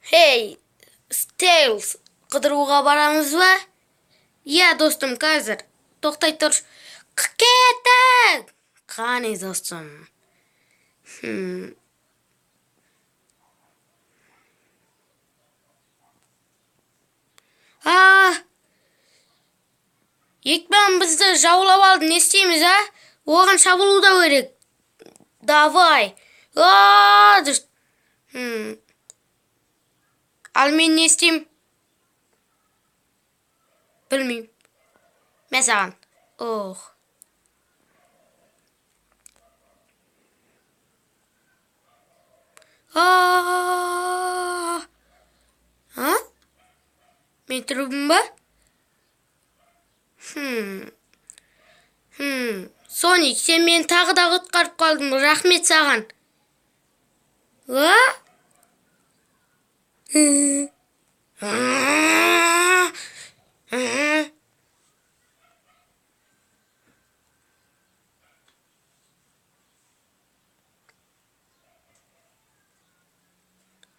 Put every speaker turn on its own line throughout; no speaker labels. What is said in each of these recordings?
Хей, Стейлс, қыдыруға барамыз ба? Иә, достым, қазір. Тоқтай тұр. Кеттік! Қане, достым. А! Екпен бізді жаулап алды, не істейміз, а? Оған шабуылдау керек. Давай. А, дұрыс. Ал мен не істеймін? Білмеймін. Мә саған. Ох. А? Мен тірімін ба? Соник, сен мені тағы да құтқарып қалдың. Рахмет саған. А?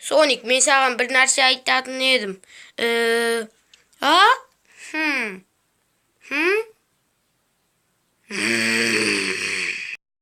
Соник, мен саған бір нәрсе айтатын едім. А?